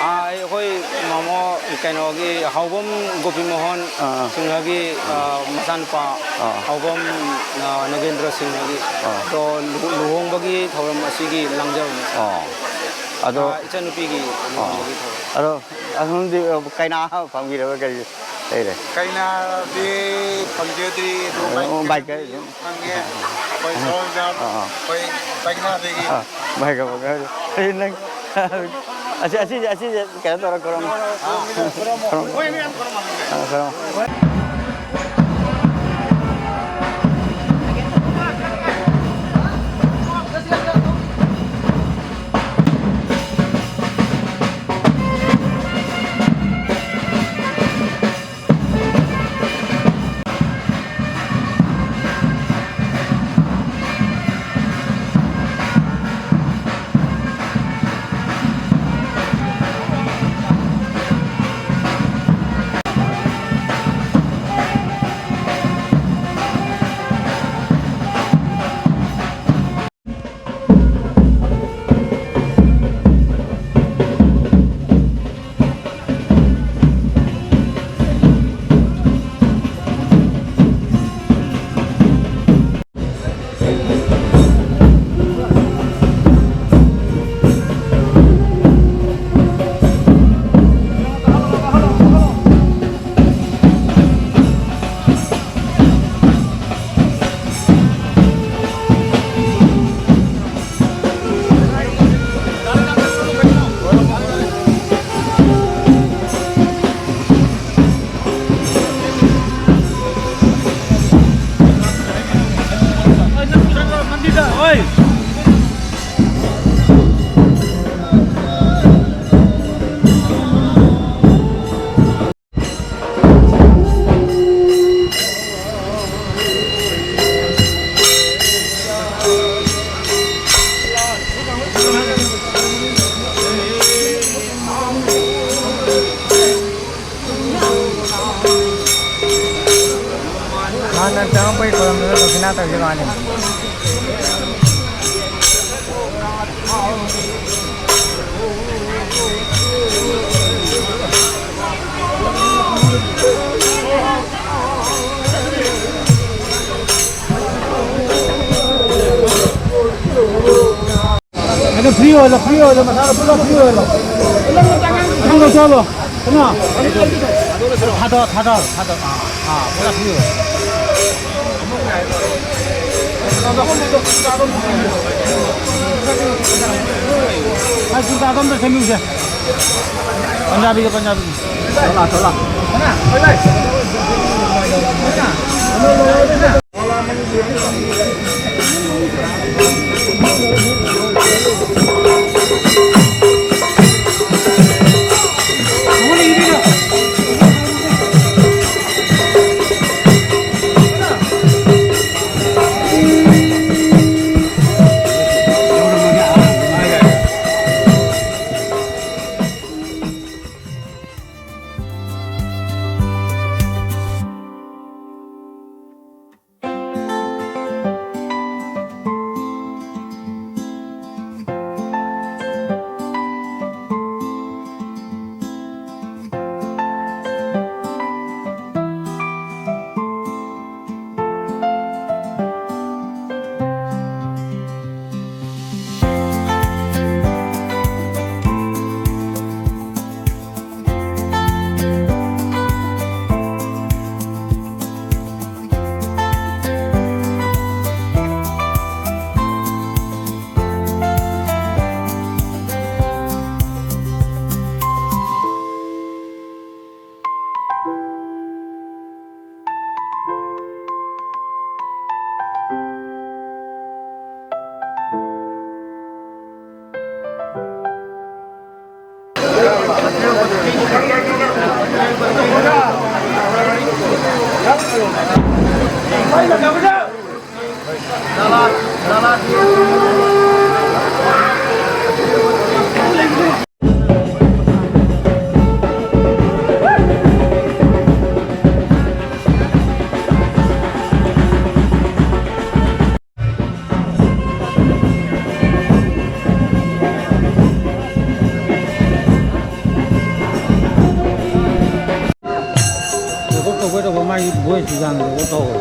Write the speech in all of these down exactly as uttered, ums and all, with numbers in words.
ꯑꯥ, ꯑꯩꯈꯣꯏ ꯃꯃꯣ ꯀꯩꯅꯣꯒꯤ ꯍꯥꯎꯕꯝ ꯒꯣꯄꯤꯃꯣꯍꯟ ꯑꯥ꯫ ꯁꯤꯡꯍꯒꯤ, ꯑꯥ, ꯃꯆꯥꯅꯨꯄꯥ ꯑꯥ꯫ ꯍꯥꯎꯕꯝ, ꯑꯥ, ꯅꯒꯦꯟꯗ꯭ꯔ ꯁꯤꯡꯍꯒꯤ ꯑꯥ꯫ ꯗꯣ ꯂꯨ-, ꯂꯨꯍꯣꯡꯕꯒꯤ ꯊꯧꯔꯝ ꯑꯁꯤꯒꯤ ꯂꯥꯡꯖꯕꯅꯤ꯫ ꯑꯣ꯫ ꯑꯗꯣ ꯑꯥ, ꯏꯆꯟꯅꯨꯄꯤꯒꯤ ꯑꯣ꯫ ꯂꯨꯍꯣꯡꯕꯒꯤ ꯊꯧꯔꯝ꯫ ꯑꯗꯣ ꯑꯁꯣꯝꯗꯤ ꯀꯩꯅꯥ ꯐꯪꯕꯤꯔꯕ ꯀꯔꯤ ꯂꯩꯔꯦ? ꯀꯩꯅꯥꯗꯤ ꯐꯪꯖꯗ꯭ꯔꯤ, ꯑꯗꯣ ꯑꯣ, ꯕꯥꯏꯛ ꯕꯥꯏꯛꯀꯗꯤ ꯐꯪꯉꯦ꯫ ꯑꯩꯈꯣꯏ ꯁꯣꯝꯗ ꯑꯥ, ꯑꯥ꯫ ꯑꯩꯈꯣꯏ ꯄꯩꯁꯥꯗꯒꯤ ꯑꯥ, ꯚꯥꯏ, ꯀꯃꯥꯏ ꯀꯃꯥꯏ ꯇꯧꯔꯤ? ꯑꯩ ꯅꯪ ꯑꯁꯤ, ꯑꯁꯤꯁꯦ, ꯑꯁꯤꯁꯦ ꯀꯩꯅꯣ ꯇꯧꯔ ꯈꯨꯔꯨꯝꯃꯣ꯫ ꯑꯥ, ꯈꯨꯔꯨꯝꯃꯣ꯫ ꯑꯥ, ꯈꯨꯔꯨꯝꯃꯣ꯫ ꯆꯪꯉꯛꯄꯒꯤ ꯈꯨꯔꯨꯝꯗꯨꯅ ꯗꯈꯤꯅꯥ ꯇꯧꯖꯕ ꯋꯥꯅꯤ꯫ ꯑꯗꯨ free ꯑꯣꯏꯍꯜꯂꯣ, free ꯑꯣꯏꯍꯜꯂꯣ, ꯃꯁꯥꯗꯣ ꯄꯨꯂꯞ free ꯑꯣꯏꯍꯜꯂꯣ꯫ ꯑꯗꯨ ꯂꯧꯊꯣꯛꯍꯜꯂꯣ꯫ ꯀꯩꯅꯣ? ꯊꯥꯗꯣꯛ, ꯊꯥꯗꯣꯛ, ꯊꯥꯗꯣꯛ꯫ ꯑꯥ, ꯑꯥ, ꯄꯨꯂꯞ free ꯑꯣꯏꯍꯜꯂꯣ꯫ ꯑꯥ, ꯀꯨꯔꯇꯥꯗꯣ ꯑꯝꯇ ꯁꯦꯝꯕꯤꯌꯨꯁꯦ꯫ ꯄꯟꯖꯥꯕꯤꯗꯣ, ꯄꯟꯖꯥꯕꯤꯗꯣ꯫ ꯊꯣꯛꯂꯛꯑꯣ, ꯊꯣꯛꯂꯛꯑꯣ꯫ ꯃꯣꯏ ꯁꯨꯖꯥꯟꯗꯒ ꯇꯧꯋꯦ꯫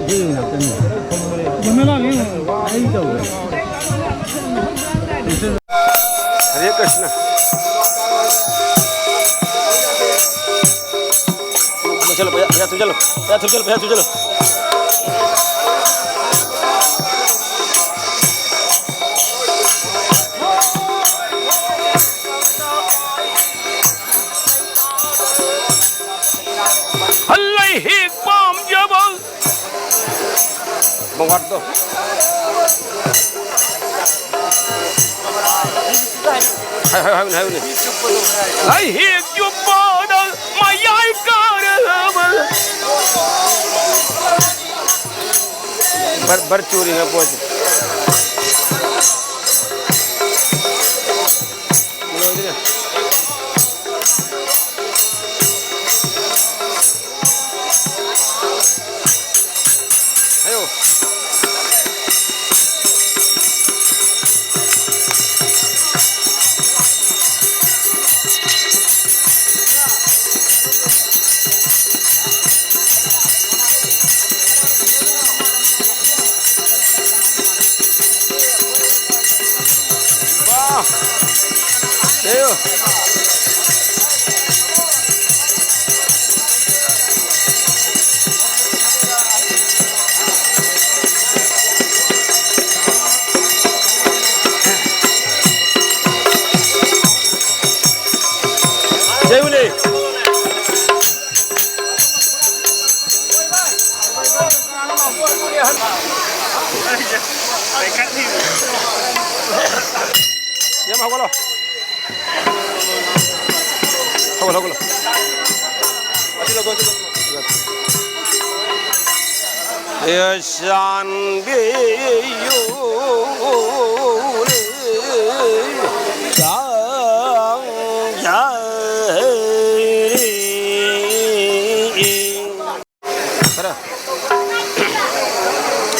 ꯏꯁꯩ ꯉꯥꯛꯇꯅꯤ꯫ ꯑꯩ ꯇꯧꯋꯦ꯫ ꯍꯔꯦ ꯀ꯭ꯔꯤꯁꯅ꯫ ꯆꯠꯂꯣ, ꯄꯩꯁꯥ, ꯄꯩꯁꯥ ꯊꯨꯖꯜꯂꯣ, ꯄꯩꯁꯥ ꯊꯨꯖꯜꯂꯣ, ꯄꯩꯁꯥ ꯊꯨꯖꯜꯂꯣ꯫ ꯍꯜꯂꯩ ꯍꯦꯛ ꯄꯥꯝꯖꯕ꯫ ꯃꯋꯥꯠꯇꯣ꯫ ꯍꯥꯏ, ꯍꯥꯏ, ꯍꯥꯏꯌꯨꯅꯦ, ꯍꯥꯏꯌꯨꯅꯦ꯫ ꯂꯩꯍꯦꯛ ꯌꯨꯝꯕꯥꯗ ꯃꯌꯥꯏ ꯀꯥꯔꯕ꯫ ꯕꯔ-, ꯕꯔ ꯆꯨꯔꯤꯉꯩ ꯄꯣꯠꯁꯦ꯫ ꯂꯣꯏꯗ꯭ꯔꯦ꯫ ꯍꯥꯏꯌꯣ꯫ ꯋꯥ! ꯍꯥꯏꯌꯣ꯫ ꯌꯦꯡꯉꯨꯅꯦ꯫ ꯌꯥꯝ ꯍꯧꯒꯠꯂꯣ꯫ ꯍꯧꯒꯠꯂꯣ, ꯍꯧꯒꯠꯂꯣ꯫ ꯆꯥꯟꯕꯤꯌꯨ꯫ ꯈꯔ꯫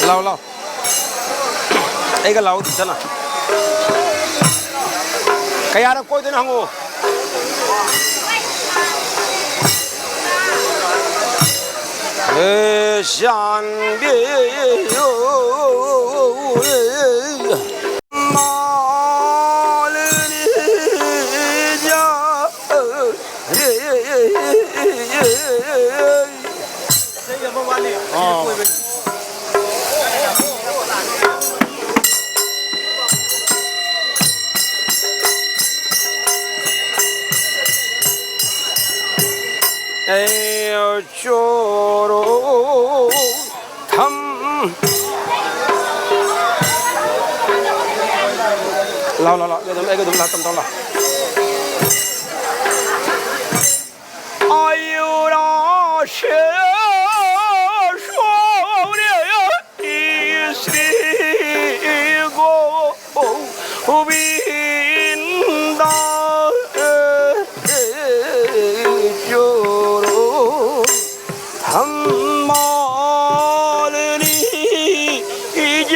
ꯂꯥꯎ, ꯂꯥꯎ꯫ ꯑꯩꯒ ꯂꯥꯎ, ꯆꯠꯅ꯫ ꯀꯌꯥꯔꯛ ꯀꯣꯏꯗꯣꯏꯅꯣ ꯍꯪꯉꯣ꯫ ཨེ་ཞང་པེ་ཡོ། མ་ལི་ནི་ཇ་རེ། ཨེ་ཅོ་རོ་ཐམ། ལའོ་ལའོ་ལའོ། ཨེ་ཀ་དུམ་ཨེ་ཀ་དུམ་ལ་ཏམ་ཏོ་ལ། ཨ་ཡུ་ར་ཤེ་ཤོ་རེ་ཡ་ཏི་སི་གོ་བིན་ད་ཨེ་ཅོ་རོ་ཐམ་མ་ལི་ནི་ཇ།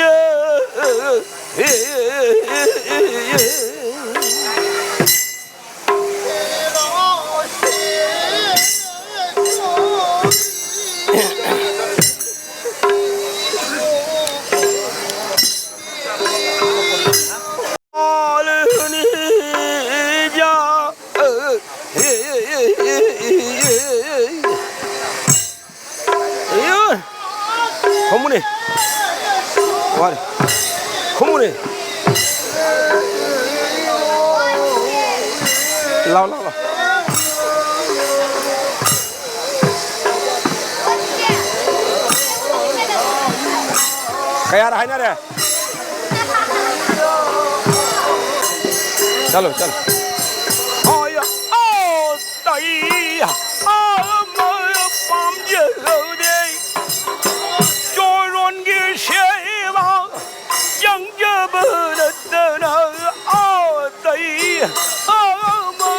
ཁོ་མོ་ནི། ཝ་ནི། ཁོ་མོ་ནི། ལའོ་ལའོ་ལའོ། ꯀꯌꯥꯔ ꯍꯥꯏꯅꯔꯦ? ꯆꯠꯂꯣ ꯆꯠꯂꯣ꯫ ꯍꯣꯏ ꯑꯣ ꯇꯩ ꯑꯃ ꯄꯥꯝꯖꯗꯦ꯫ ꯆꯣꯔꯣꯟꯒꯤ ꯁꯦꯕꯥ ꯆꯪꯖꯕ ꯅꯠꯇꯅ ꯑꯇꯩ ꯑꯃ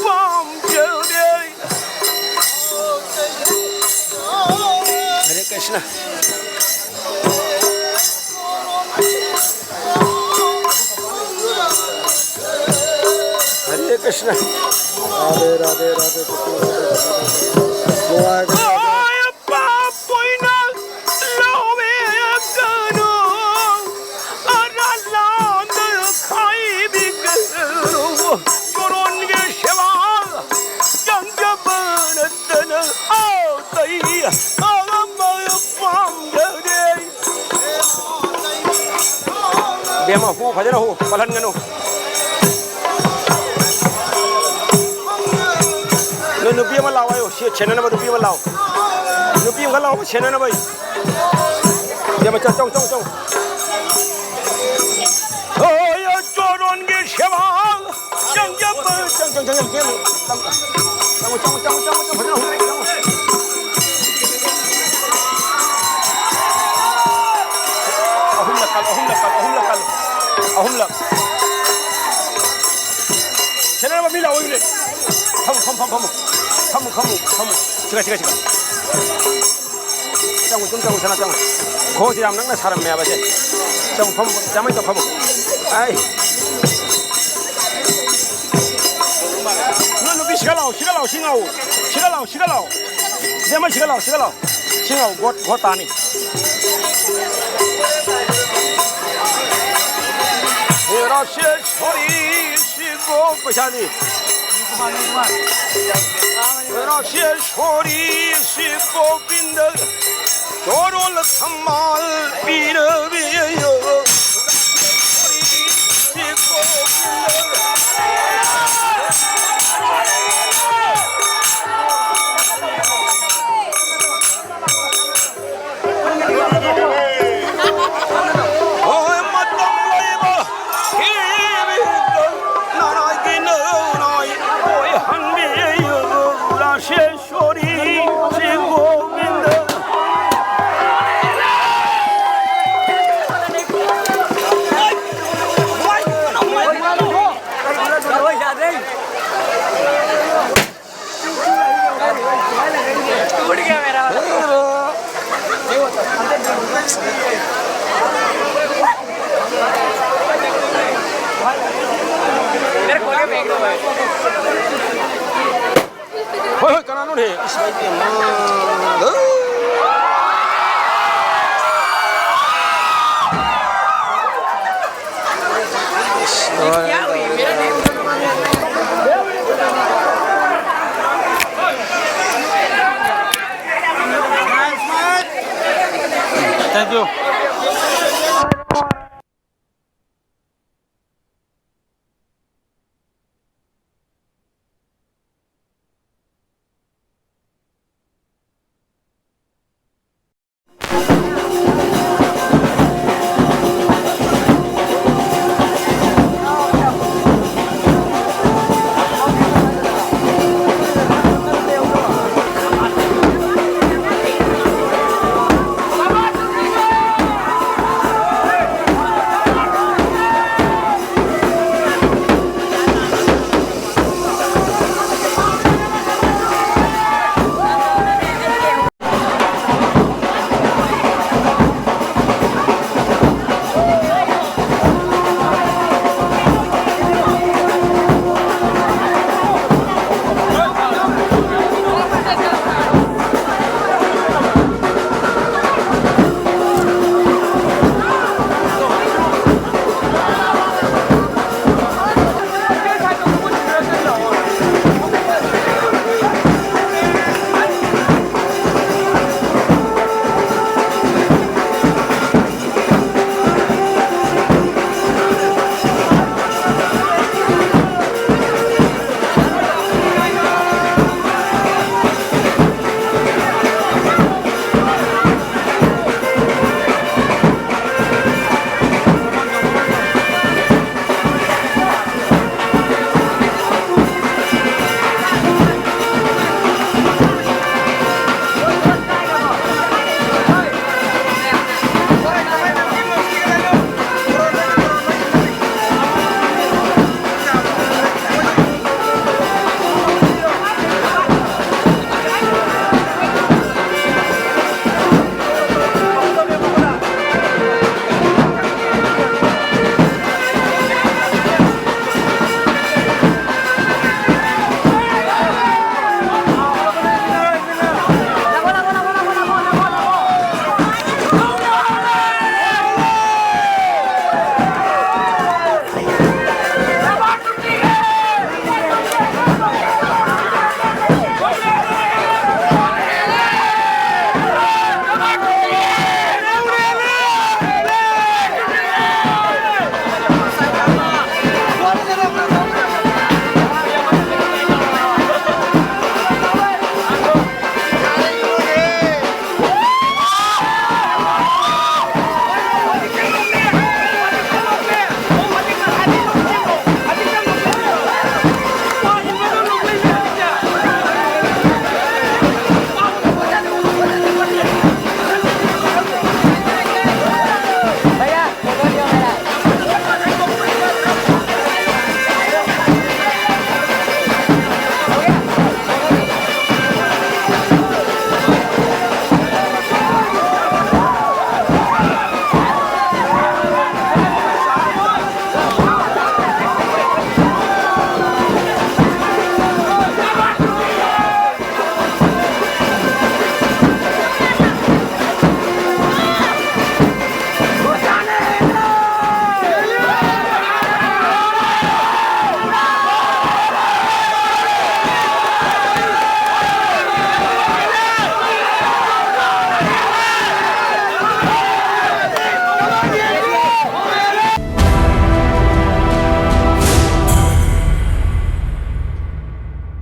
ꯄꯥꯝꯖꯗꯦ꯫ ꯍꯔꯦ ꯀ꯭ꯔꯤꯁꯅ꯫ ꯍꯔꯦ ꯀ꯭ꯔꯤꯁꯅ꯫ ꯔꯥꯙꯦ ꯔꯥꯙꯦ ꯔꯥꯙꯦ ꯀ꯭ꯔꯤꯁꯅ ꯔꯥꯙꯦ ꯀ꯭ꯔꯤꯁꯅ꯫ ꯅꯨꯡꯉꯥꯏꯕ꯫ ꯐꯖꯅ ꯍꯨ, ꯄꯜꯍꯟꯒꯅꯨ꯫ ꯅꯣꯏ ꯅꯨꯄꯤ ꯑꯃ ꯂꯥꯛꯑꯣ ꯍꯥꯏꯌꯣ, ꯁꯤ ꯁꯦꯟꯅꯅꯕ ꯅꯨꯄꯤ ꯑꯃ ꯂꯥꯛꯑꯣ꯫ ꯅꯨꯄꯤ ꯑꯃꯈꯛ ꯂꯥꯛꯑꯣ, ꯁꯦꯟꯅꯅꯕ ꯑꯩ꯫ ꯏꯕꯦꯝꯃ, ꯆꯪ, ꯆꯪ, ꯆꯪ, ꯆꯪ꯫ ꯍꯣꯏ, ꯆꯣꯔꯣꯟꯒꯤ ꯁꯦꯕꯥ꯫ ꯆꯪ, ꯆꯪ, ꯆꯪ, ꯆꯪ, ꯆꯪ, ꯆꯪ, ꯆꯪ꯫ ꯆꯪꯉꯣ, ꯆꯪꯉꯣ, ꯆꯪꯉꯣ, ꯆꯪꯉꯣ, ꯆꯪꯉꯣ, ꯐꯖꯅ ꯍꯨꯝꯃꯨ, ꯆꯪꯉꯣ꯫ ꯑꯍꯨꯝꯂꯛ ꯀꯜꯂꯣ, ꯑꯍꯨꯝꯂꯛ ꯀꯜꯂꯣ, ꯑꯍꯨꯝꯂꯛ ꯀꯜꯂꯣ꯫ ꯑꯍꯨꯝꯂꯛ꯫ ꯁꯦꯟꯅꯅꯕ ꯃꯤ ꯂꯥꯛꯑꯣ, ꯏꯕꯨꯡꯉꯣ꯫ ꯐꯝꯃꯨ, ꯐꯝꯃꯨ, ꯐꯝꯃꯨ, ꯐꯝꯃꯨ꯫ ꯐꯝꯃꯨ, ꯐꯝꯃꯨ, ꯐꯝꯃꯨ꯫ ꯁꯤꯒ, ꯁꯤꯒ, ꯁꯤꯒ꯫ ꯆꯪꯉꯨ, ꯁꯨꯝ ꯆꯪꯉꯨ, ꯁꯅꯥ, ꯆꯪꯉꯨ꯫ ꯈꯣꯡꯁꯦ ꯌꯥꯝ ꯅꯛꯅ ꯁꯥꯔꯝꯃꯦꯕ ꯁꯦ꯫ ꯆꯪꯉꯨ, ꯐꯝꯃꯨ, ꯆꯥꯃꯩ ꯇꯧ, ꯐꯝꯃꯨ꯫ ꯑꯩ꯫ ꯅꯣꯏ ꯅꯨꯄꯤ ꯁꯤꯗ ꯂꯥꯛꯑꯣ, ꯁꯤꯗ ꯂꯥꯛꯑꯣ, ꯁꯤ ꯉꯥꯎ꯫ ꯁꯤꯗ ꯂꯥꯛꯑꯣ, ꯁꯤꯗ ꯂꯥꯛꯑꯣ꯫ ꯏꯕꯦꯝꯃ, ꯁꯤꯗ ꯂꯥꯛꯑꯣ, ꯁꯤꯗ ꯂꯥꯛꯑꯣ꯫ ꯁꯤ ꯉꯥꯎ, ꯚꯣꯠ, ꯚꯣꯠ ꯇꯥꯅꯤ꯫ ꯔꯥꯁꯦꯁꯣꯔꯤ ꯁꯤꯕꯨ ꯄꯩꯁꯥꯅꯤ꯫ ꯔꯥꯁꯦꯁꯣꯔꯤ ꯁꯤ ꯒꯣꯕꯤꯟꯗ ꯆꯣꯔꯣꯜ ꯊꯝꯕꯥꯜ ꯄꯤꯔꯕꯤꯌꯣ꯫ ꯔꯥꯁꯦꯁꯣꯔꯤ ꯁꯤ ꯒꯣꯕꯤꯟꯗ ꯍꯣꯏ, ꯃꯇꯝ ꯂꯩꯕ ꯊꯤꯕꯤꯗ ꯅꯅꯥꯏꯒꯤ ꯅꯅꯥꯏ ꯑꯣꯏꯍꯟꯕꯤꯌꯨ, ꯔꯥꯁꯦꯁꯣꯔꯤ ꯁ꯭ꯔꯤ ꯒꯣꯕꯤꯟꯗ꯫ टूट गया मेरा। मेरे खोल के फेंक दो भाई। ꯍꯣꯏ, ꯍꯣꯏ, ꯀꯅꯥꯅꯣꯅꯦ? ꯏꯁ, ꯏꯃꯥꯏ ꯄꯦꯝꯃ꯫ Thank you.